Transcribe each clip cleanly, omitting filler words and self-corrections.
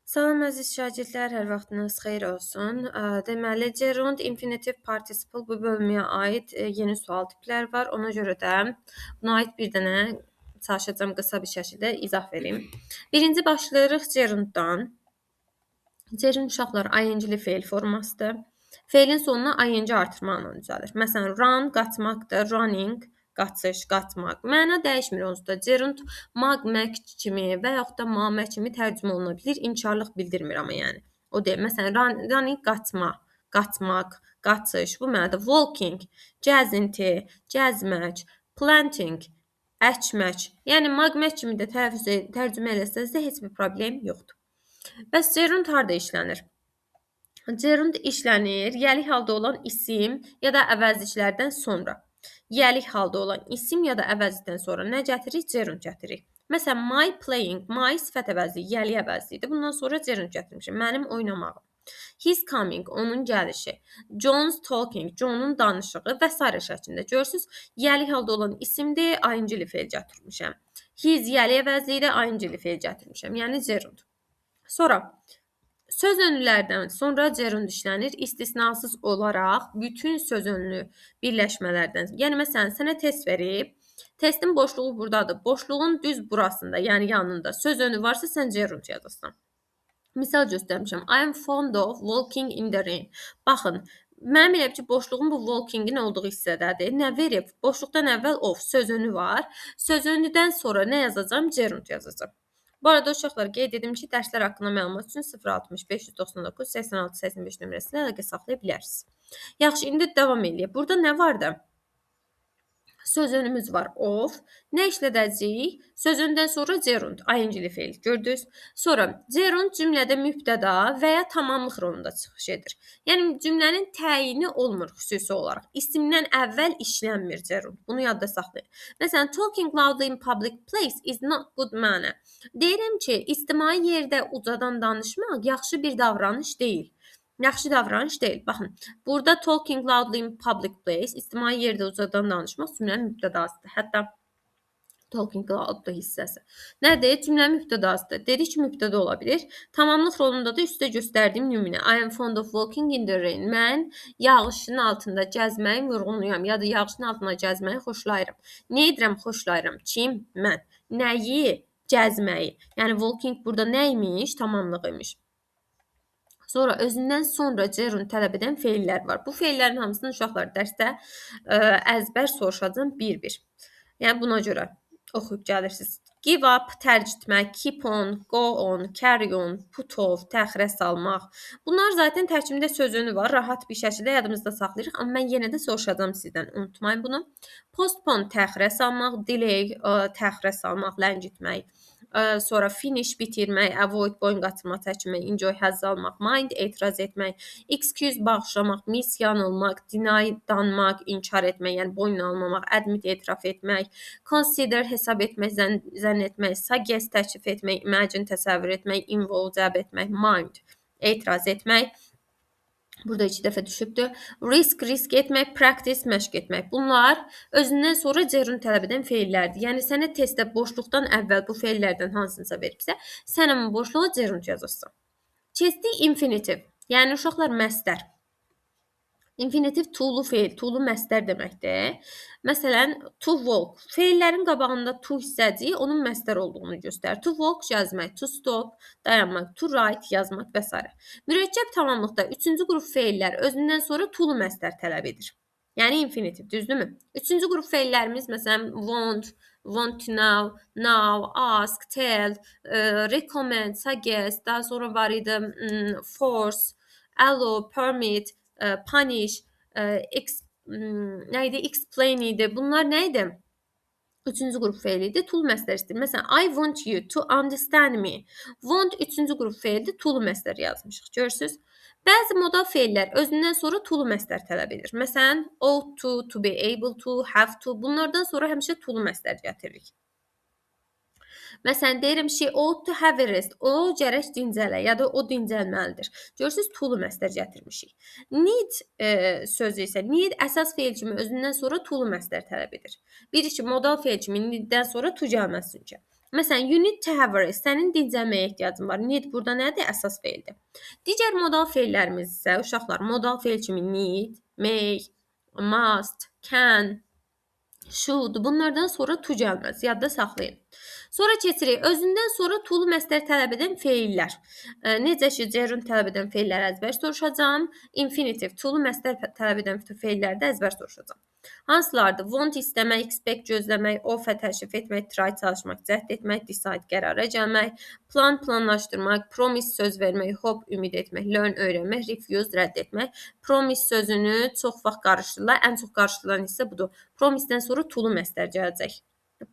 Salam əziz şagirdlər, hər vaxtınız xeyir olsun. Deməli, gerund, infinitive, participle bu bölməyə aid yeni sual tipləri var. Ona görə də buna aid bir dənə çalışacağam qısa bir şəkildə izah verim. Birinci başlayırıq gerunddan. Gerund uşaqlar ing-li feil formasıdır. Feilin sonuna ing artırmaqla düzəlir. Məsələn, run qaçmaqdır, running qaçış, qaçmaq. Məna dəyişmir onsuz da. Gerund maq, mək kimi və yaxud da mamə kimi tərcümə oluna bilir. İnkarlıq bildirmir amma yəni. O deyil. Məsələn, running qaçma, qaçmaq, qaçış. Bu mənada walking, gəzinti, gəzmək, planting, əkmək. Yəni maq, mək kimi də tərcümə eləsəniz də heç bir problem yoxdur. Bəs gerund harda işlənir? Gerund işlənir yəlik halda olan isim ya da əvəzliklərdən sonra. Yəlik halda olan isim ya da əvəzlikdən sonra nə gətiririk? Gerund gətiririk. Məsələn, my playing, my sifət əvəzliyi, yəlik əvəzliyidir. Bundan sonra gerund gətirmişəm. Mənim oynamağım. His coming, onun gəlişi. John's talking, John'un danışığı və sairə şəklində. Görürsünüz, yəlik halda olan isimdir, ing-li feil gətirmişəm. His yəlik əvəzliyidir, ing-li feil gətirmişəm. Yəni gerund. Sonra söz önlülərdən sonra gerund işlənir istisnasız olaraq bütün söz önlü birləşmələrdən. Yəni məsələn sənə test verib, testin boşluğu buradadır. Boşluğun düz burasında, yəni yanında söz önü varsa sən gerund yazırsan. Misal göstərmişəm. I am fond of walking in the rain. Baxın, mənim elə ki boşluğun bu walkingin olduğu hissədədir. Nə verib? Boşluqdan əvvəl of söz önü var. Söz önüdən sonra nə yazacağam? Gerund yazacağam. Bu arada uşaqlar qeyd edim ki, dərslər haqqında məlumat üçün 060 599 86 85 nömrəsi ilə əlaqə saxlaya bilərsiniz. Yaxşı, indi davam eləyək. Burada nə vardı? Söz önümüz var of. Nə işlədəcəyik? Söz önündən sonra gerund, ing-li feil. Gördünüz? Sonra gerund cümlədə mübtəda və ya tamamlıq rolunda çıxış edir. Yəni cümlənin təyini olmur xüsusi olaraq. İsimdən əvvəl işlənmir gerund. Bunu yadda saxlayın. Məsələn, talking loudly in public place is not good manner. Deyirəm ki, ictimai yerdə ucadan danışmaq yaxşı bir davranış deyil. Yaxşı davranış deyil. Baxın, burada talking loudly in public place, ictimai yerdə ucadan danışmaq cümlənin mübtədasıdır. Hətta talking loudly hissəsi. Nədir? Cümlənin mübtədasıdır. Dedik ki, mübtəda ola bilir. Tamamlıq rolunda da üstə göstərdiyim nümunə. I am fond of walking in the rain. Mən yağışın altında gəzməyi vurğunluyam ya da yağışın altında gəzməyi xoşlayıram. Nə edirəm xoşlayıram? Kim? Mən. Nəyi? Gəzməyi. Yəni walking burada nə imiş? Tamamlıq imiş. Sonra özündən sonra gerund tələb edən feillər var. Bu feillərin hamısını uşaqlar dərsdə əzbər soruşacağam bir-bir. Yəni buna görə oxuyub gəlirsiniz. Give up, tərk etmək, keep on, go on, carry on, put off, təxirə salmaq. Bunlar zaten tərkibində söz önü var. Rahat bir şəkildə yadımızda saxlayırıq. Amma mən yenə də soruşacağam sizdən. Unutmayın bunu. Postpone, təxirə salmaq, delay, təxirə salmaq, ləngitmək. Sonra finish, bitirmək, avoid, boyun qaçırmaq, çəkinmək, enjoy, həzz almaq, mind, etiraz etmək, excuse, bağışlamaq, miss, yanılmaq, deny, danmaq, inkar etmək, yəni boyun almamaq, admit, etiraf etmək, consider, hesab etmək, zənn etmək, suggest, təklif etmək, imagine, təsəvvür etmək, involve, cəlb etmək, mind, etiraz etmək. Burada 2 dəfə düşübdür. Risk, risk etmək, practice, məşq etmək. Bunlar özündən sonra gerund tələb edən feillərdir. Yəni sənə testdə boşluqdan əvvəl bu feillərdən hansınsa veribsə, sən həmin boşluğa gerund yazırsan. Keçdik infinitive. Yəni uşaqlar məstər. Infinitiv to'lu feil, to'lu məstər deməkdir. Məsələn, to walk. Feillərin qabağında to hissəciyi onun məstər olduğunu göstərir. To walk gəzmək, to stop dayanmaq, to write yazmaq və s. Mürəkkəb tamamlıqda 3-cü qrup feillər özündən sonra to'lu məstər tələb edir. Yəni infinitiv, düzdürmü? 3-cü qrup feillərimiz məsələn want, want to know, know, ask, tell, recommend, suggest, daha sonra var idi force, allow, permit, punish, nə idi? Explain idi. Bunlar nə idi? 3-cü qrup feili idi. To'lu məstər istəyir. Məsələn, I want you to understand me. Want 3-cü qrup feildir. To'lu məstər yazmışıq. Görürsüz? Bəzi modal feillər özündən sonra to'lu məstər tələb edir. Məsələn, ought to, to be able to, have to. Bunlardan sonra həmişə to'lu məstər gətiririk. Məsələn, deyirəm, she ought to have a rest. O gərək dincələ ya da o dincəlməlidir. Görürsüz, to'lu məstər gətirmişik. Need sözü isə need əsas feil kimi özündən sonra to'lu məstər tələb edir. Bir ki, modal feil kimi needdən sonra to gəlməz çünki. Məsələn, you need to have a rest. Sənin dincəlməyə ehtiyacın var. Need burada nədir? Əsas feildir. Digər modal feillərimiz isə uşaqlar modal feil kimi need, may, must, can, should bunlardan sonra to gəlməz. Yadda saxlayın. Sonra keçirik. Özündən sonra to'lu məstər tələb edən feillər. Necə ki, gerund tələb edən feilləri əzbər soruşacağam. Infinitive, to'lu məstər tələb edən feilləri də əzbər soruşacağam. Hansılardır? Want istəmək, expect gözləmək, offer təklif etmək, try çalışmaq, cəhd etmək, decide qərara gəlmək, plan planlaşdırmaq, promise söz vermək, hope ümid etmək, learn öyrənmək, refuse rədd etmək. Promise sözünü çox vaxt qarışdırırlar. Ən çox qarışdırılan hissə budur. Promise-dən sonra to'lu məstər gələcək.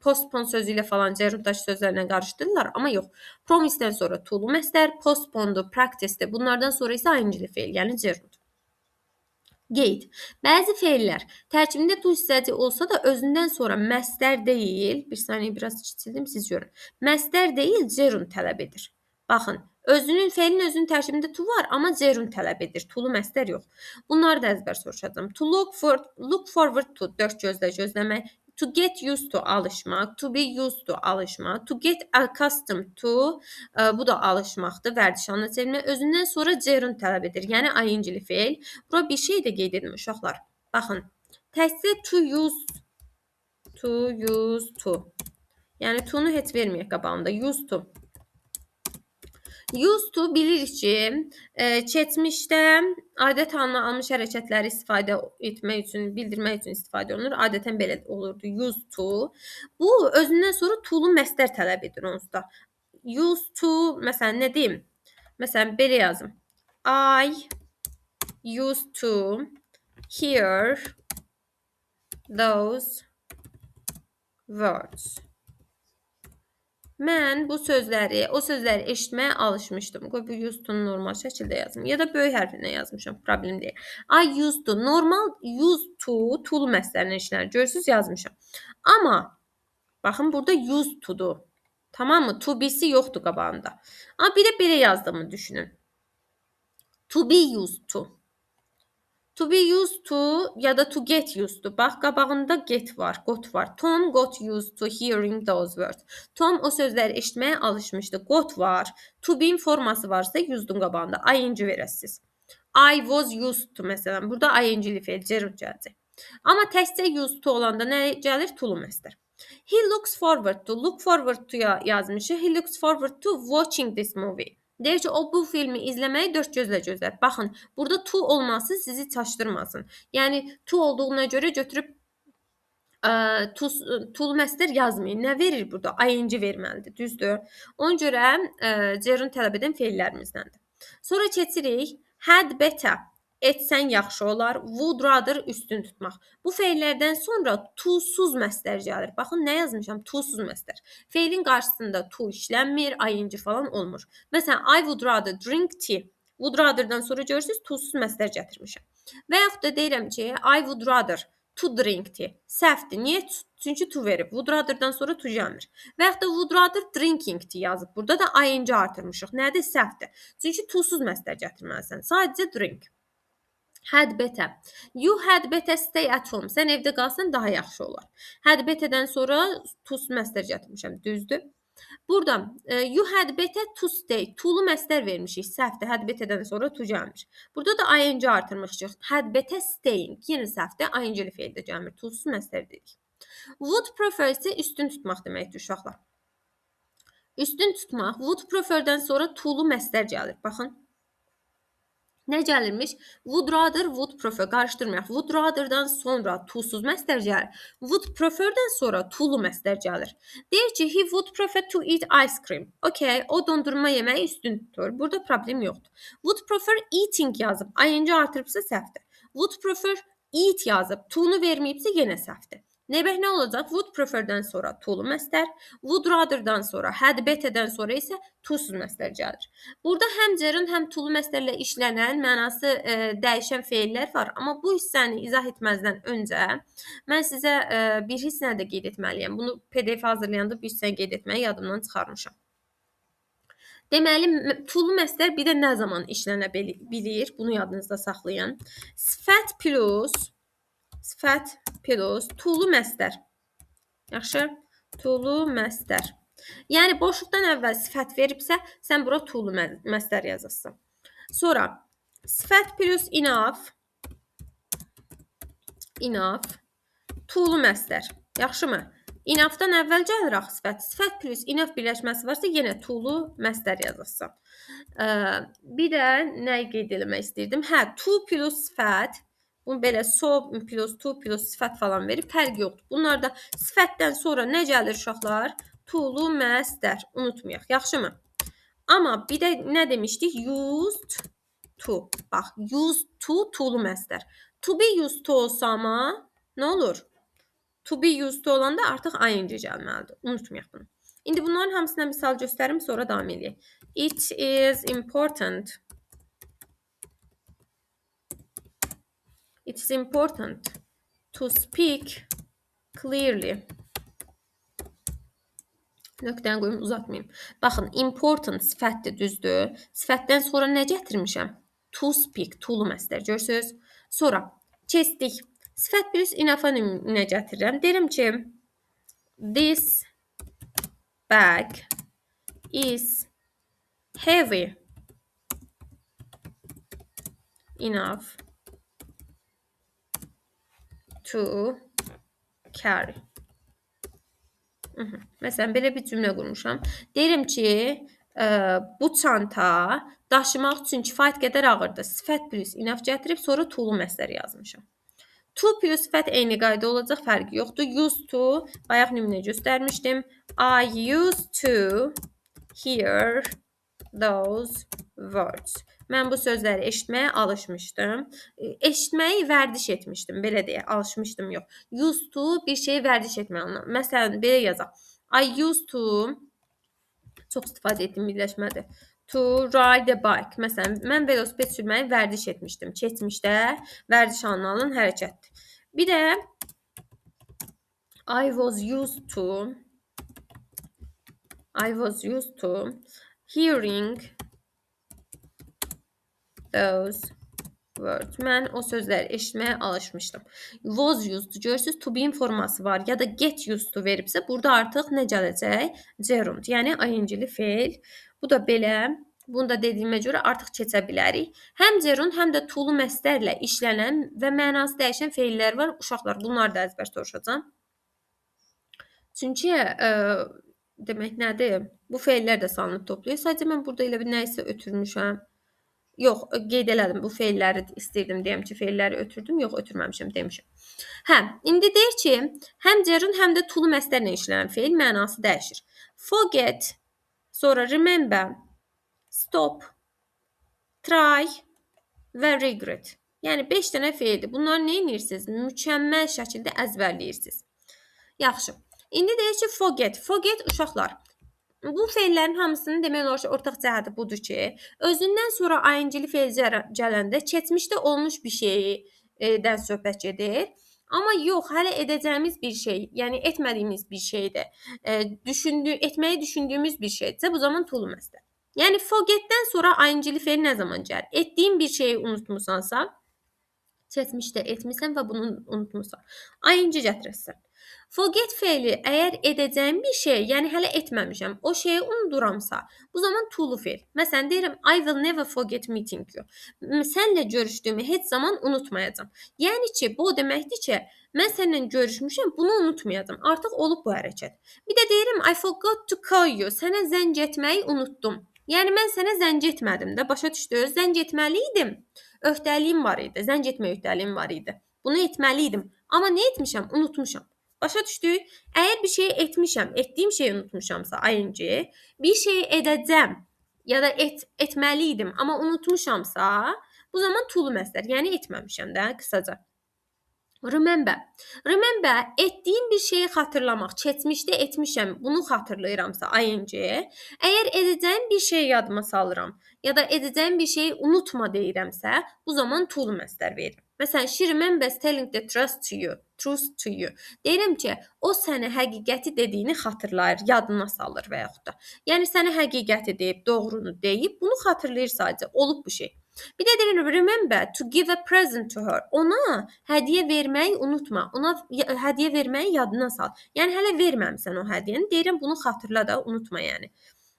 Postpone sözü ilə falan gerunddakı sözlərlə qarışdırırlar, amma yox. Promise-dən sonra to'lu məstər, postpone-dur, practice-dir. Bunlardan sonra isə ing-li feil, yəni gerund. Qeyd. Bəzi feillər tərkibində to hissəci olsa da özündən sonra məstər deyil, bir saniyə biraz kiçildim, siz görün. Məstər deyil, gerund tələb edir. Baxın, feilin özünün tərkibində to var, amma gerund tələb edir. To'lu məstər yox. Bunları da əzbər soruşacağam. To look forward to, dörd gözlə gözləmək. To get used to alışmaq, to be used to alışmaq, to get accustomed to bu da alışmaqdır, vərdiş anına çevirmək. Özündən sonra gerund tələb edir, yəni ing-li feil. Bura bir şey də qeyd edim uşaqlar. Baxın, təkcə to use, to use to. Yəni to-nu heç verməyək qabağında, used to. Used to bilirik ki, keçmişdə adət halına almış hərəkətləri istifadə etmək üçün, bildirmək üçün istifadə olunur. Adətən belə olurdu. Used to. Bu, özündən sonra to'lu məstər tələb edir onsuz da. Used to, məsələn, nə deyim? Məsələn, belə yazım. I used to hear those words. Mən bu sözləri, o sözləri eşitməyə alışmışdım. Qoy bu used to-nu normal şəkildə yazım. Ya da böyük hərfinlə yazmışam, problem deyil. I used to, normal used to, to'lu məstərinə işlənir. Görürsünüz, yazmışam. Amma, baxın, burada used to-dur. Tamam mı? To be-si yoxdur qabağında. Amma bir də belə yazdığımı düşünün. To be used to. To be used to ya da to get used to. Bax, qabağında get var, got var. Tom got used to hearing those words. Tom o sözləri eşitməyə alışmışdı. Got var. To be-in forması varsa used-un qabağında ing verəsiniz. I was used to məsələn. Burada ing-li feil gerund gələcək. Amma təkcə used to olanda nə gəlir? To-lu məstər. He looks forward to. Look forward to-ya yazmışıq. He looks forward to watching this movie. Deyir ki, o bu filmi izləməyi dörd gözlə gözlər. Baxın, burada to olması sizi çaşdırmasın. Yəni, to olduğuna görə götürüb to'lu məstər yazmayın. Nə verir burada? Ing verməlidir, düzdür? Ona görə gerund tələb edən feillərimizdəndir. Sonra keçirik. Had better. Etsən yaxşı olar. Would rather üstün tutmaq. Bu feillərdən sonra to-suz məstər gəlir. Baxın, nə yazmışam? To-suz məstər. Feilin qarşısında to işlənmir, ing falan olmur. Məsələn, I would rather drink tea. Would rather-dan sonra görürsünüz, to-suz məstər gətirmişəm. Və yaxud da deyirəm ki, I would rather to drink tea. Səhvdir. Niyə? Çünki to verib. Would rather-dan sonra to gəlmir. Və yaxud da would rather drinking tea yazıb. Burada da ing artırmışıq. Nədir? Səhvdir. Çünki to-suz məstər gətirməlisən. Sadəcə drink. Had better. You had better stay at home. Sən evdə qalsan daha yaxşı olar. Had better-dən sonra to-suz məstər gətirmişəm. Düzdür. Burada you had better to stay. To-lu məstər vermişik. Səhvdir. Had better-dən sonra to gəlmir. Burada da ing artırmışıq. Had better staying. Yenə səhvdir. Ing-li feildə gəlmir. To-suz məstər dedik. Would prefer isə üstün tutmaq deməkdir uşaqlar. Üstün tutmaq. Would prefer-dən sonra to-lu məstər gəlir. Baxın. Nə gəlirmiş? Would rather, would prefer. Qarışdırmayaq. Would rather-dan sonra to-suz məstər gəlir. Would prefer-dən sonra to-lu məstər gəlir. Deyir ki, he would prefer to eat ice cream. Okay, o dondurma yeməyi üstün tutur. Burada problem yoxdur. Would prefer eating yazıb, ing artırıbsa səhvdir. Would prefer eat yazıb, to-nu verməyibsə yenə səhvdir. Demək nə olacaq? Would prefer-dən sonra to-lu məstər, would rather-dan sonra, had better-dən sonra isə to-suz məstər gəlir. Burada həm gerund, həm to-lu məstərlə işlənən, mənası dəyişən feillər var. Amma bu hissəni izah etməzdən öncə mən sizə bir hissəni də qeyd etməliyəm. Bunu PDF hazırlayanda bir hissəni qeyd etməyi yadımdan çıxarmışam. Deməli, to-lu məstər bir də nə zaman işlənə bilir? Bunu yadınızda saxlayın. Sifət plus to-lu məstər. Yaxşı? To-lu məstər. Yəni boşluqdan əvvəl sifət veribsə, sən bura to'lu məstər yazasan. Sonra sifət plus enough, enough, to'lu məstər. Yaxşımı? Enough'dan əvvəl gəlir axı sifət. Sifət plus enough birləşməsi varsa, yenə to'lu məstər yazasan. Bir də nəyi qeyd eləmək istəyirdim? Hə, to plus sifət. Bunu belə so plus to plus sifət falan verib, fərqi yoxdur. Bunlar da sifətdən sonra nə gəlir uşaqlar? To'lu məstər. Unutmayaq. Yaxşımı? Amma bir də nə demişdik? Used to. Bax, used to to'lu məstər. To be used to olsa amma nə olur? To be used to olanda artıq ing gəlməlidir. Unutmayaq bunu. İndi bunların hamısına misal göstərim, sonra davam edək. It is important. It is important to speak clearly. Nöqtəni qoyum, uzatmayım. Baxın, important sifətdir, düzdür. Sifətdən sonra nə gətirmişəm? To speak, to'lu məstər. Görürsünüz? Sonra keçdik. Sifət plus enough-a nə gətirirəm? Deyirəm ki, this bag is heavy enough to carry. Məsələn, belə bir cümlə qurmuşam. Deyirəm ki, bu çanta daşımaq üçün kifayət qədər ağırdır. Sifət plus enough gətirib, sonra to'lu məstəri yazmışam. To plus sifət eyni qayda olacaq, fərqi yoxdur. Used to, bayaq nümunə göstərmişdim. I used to hear those words. Mən bu sözləri eşitməyə alışmışdım. Eşitməyi vərdiş etmişdim, belə deyək, alışmışdım yox. Used to bir şeyi vərdiş etmək anlamı. Məsələn, belə yazaq. I used to, çox istifadə etdiyim birləşmədir. To ride a bike. Məsələn, mən velosiped sürməyi vərdiş etmişdim. Keçmişdə vərdiş alınan hərəkətdir. Bir də I was used to hearing those words. Mən o sözləri eşitməyə alışmışdım. Was used to, görürsünüz, to be-in forması var ya da get used to veribsə, burada artıq nə gələcək? Gerund, yəni ing-li feil. Bu da belə. Bunu da dediyimə görə artıq keçə bilərik. Həm gerund, həm də to'lu məstərlə işlənən və mənası dəyişən feillər var. Uşaqlar, bunları da əzbər soruşacağam. Çünki, demək nədir? Bu feillər də salınıb toplayır. Sadəcə mən burada elə bir nəyisə ötürmüşəm. Yox, qeyd elədim. Bu feilləri istəyirdim deyəm ki, feilləri ötürdüm. Yox, ötürməmişəm demişəm. Hə, indi deyir ki, həm gerund, həm də to'lu məstərlə işlənən feil mənası dəyişir. Forget, sonra remember, stop, try və regret. Yəni, 5 dənə feildir. Bunları nə edirsiniz? Mükəmməl şəkildə əzbərləyirsiniz. Yaxşı. İndi deyir ki, forget. Forget uşaqlar. Bu feillərin hamısının demək olar ki, ortaq cəhəti budur ki, özündən sonra ing-li feil gələndə keçmişdə olmuş bir şeydən söhbət gedir. Amma yox, hələ edəcəyimiz bir şey, yəni etmədiyimiz bir şeydir. Etməyi düşündüyümüz bir şeydirsə, bu zaman to'lu məstər. Yəni, forgetdən sonra ing-li feil nə zaman gəlir? Etdiyin bir şeyi unutmusansa, keçmişdə etmisən və bunu unutmusan. Ing gətirəsən. Forget feili əgər edəcəyim bir şey, yəni hələ etməmişəm, o şeyi unuduramsa, bu zaman to'lu feil. Məsələn, deyirəm, I will never forget meeting you. Sənlə görüşdüyümü heç zaman unutmayacağam. Yəni ki, bu o deməkdir ki, mən səninlə görüşmüşəm, bunu unutmayacağam. Artıq olub bu hərəkət. Bir də deyirəm, I forgot to call you. Sənə zəng etməyi unutdum. Yəni, mən sənə zəng etmədim də, başa düşdünüz? Zəng etməli idim. Öhdəliyim var idi, zəng etmə öhdəliyim var idi. Bunu etməli idim. Amma nə etmişəm? Unutmuşam. Başa düşdük? Əgər bir şeyi etmişəm, etdiyim şeyi unutmuşamsa, ing, bir şeyi edəcəm ya da etməli idim, amma unutmuşamsa, bu zaman to'lu məstər, yəni etməmişəm də, qısaca. Remember. Remember, etdiyim bir şeyi xatırlamaq, keçmişdə etmişəm, bunu xatırlayıramsa, ing, əgər edəcəyim bir şeyi yadıma salıram ya da edəcəyim bir şeyi unutma deyirəmsə, bu zaman to'lu məstər verirəm. Məsələn, she remembers telling the truth to you. Truth to you. Deyirəm ki, o sənə həqiqəti dediyini xatırlayır, yadına salır və yaxud da. Yəni, sənə həqiqəti deyib, doğrunu deyib, bunu xatırlayır sadəcə, olub bu şey. Bir də deyirəm remember to give a present to her. Ona hədiyyə verməyi unutma. Ona hədiyyə verməyi yadına sal. Yəni hələ verməmisən o hədiyyəni. Deyirəm bunu xatırla da, unutma yəni.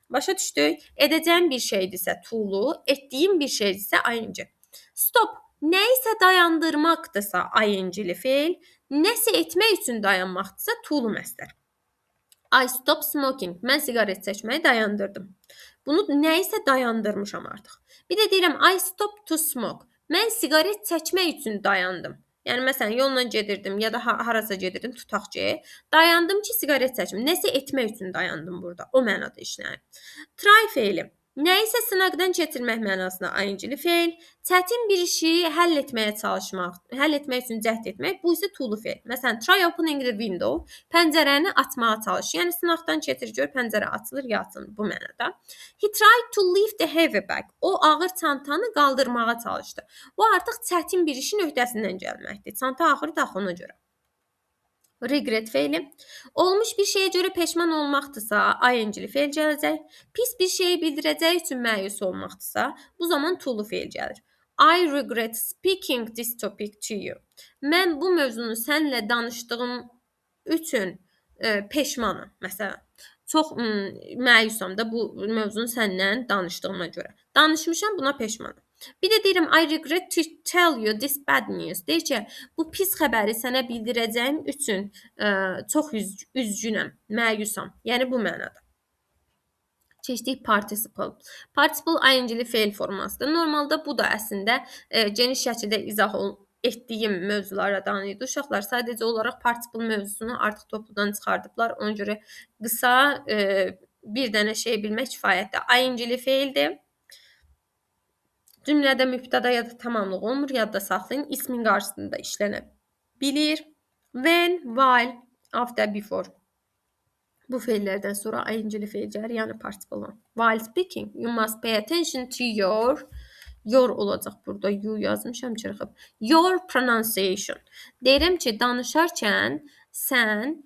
Başa düşdük? Edəcəyim bir şeydirsə to-lu, etdiyim bir şeydirsə ing. Stop. Nəyisə dayandırmaqdırsa ing-li feil, nəsə etmək üçün dayanmaqdırsa to-lu məsdər. I stop smoking. Mən siqaret çəkməyi dayandırdım. Bunu nəyisə dayandırmışam artıq. Bir də deyirəm I stop to smoke. Mən siqaret çəkmək üçün dayandım. Yəni məsələn yolla gedirdim ya da harasa gedirdim, tutaq ki, dayandım ki, siqaret çəkim. Nəsə etmək üçün dayandım burada. O mənada işlənir. Try feili. Nəyisə sınaqdan keçirmək mənasına ing-li feil, çətin bir işi həll etməyə çalışmaq, həll etmək üçün cəhd etmək, bu isə to-lu feil. Məsələn, try opening the window, pəncərəni açmağa çalış. Yəni sınaqdan keçir, gör pəncərə açılır ya açılmır bu mənada. He tried to lift the heavy bag. O ağır çantanı qaldırmağa çalışdı. Bu artıq çətin bir işin öhdəsindən gəlməkdir. Çanta ağırdır axı ona görə. Regret feili. Olmuş bir şeyə görə peşman olmaqdırsa, ing-li feil gələcək. Pis bir şeyi bildirəcəyi üçün məyus olmaqdırsa, bu zaman to-lu feil gəlir. I regret speaking this topic to you. Mən bu mövzunu səninlə danışdığım üçün peşmanam. Məsələn, çox məyusam da bu mövzunu səninlə danışdığıma görə. Danışmışam, buna peşmanam. Bir də deyirəm I regret to tell you this bad news. Deyir ki, bu pis xəbəri sənə bildirəcəyim üçün çox üzgünəm, məyusam. Yəni bu mənada. Keçdik participle. Participle ing-li feil formasıdır. Normalda bu da əslində geniş şəkildə izah etdiyim mövzulardan idi. Uşaqlar sadəcə olaraq participle mövzusunu artıq topludan çıxardıblar. Ona görə qısa bir dənə şey bilmək kifayətdir. Ing-li feildir. Cümlədə mübtəda ya da tamamlıq olmur, yadda saxlayın. İsmin qarşısında işlənə bilir. When, while, after, before. Bu feillərdən sonra ing-li feil gəlir, yəni participle. While speaking, you must pay attention to your olacaq burada. You yazmışam, çırxıb. Your pronunciation. Deyirəm ki, danışarkən sən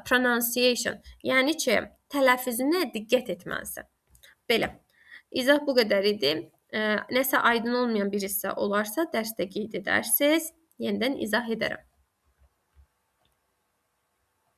pronunciation, yəni ki, tələffüzünə diqqət etməlisən. Belə. İzah bu qədər idi. Nəsə aydın olmayan bir hissə olarsa dərsdə qeyd edərsiniz. Yenidən izah edərəm.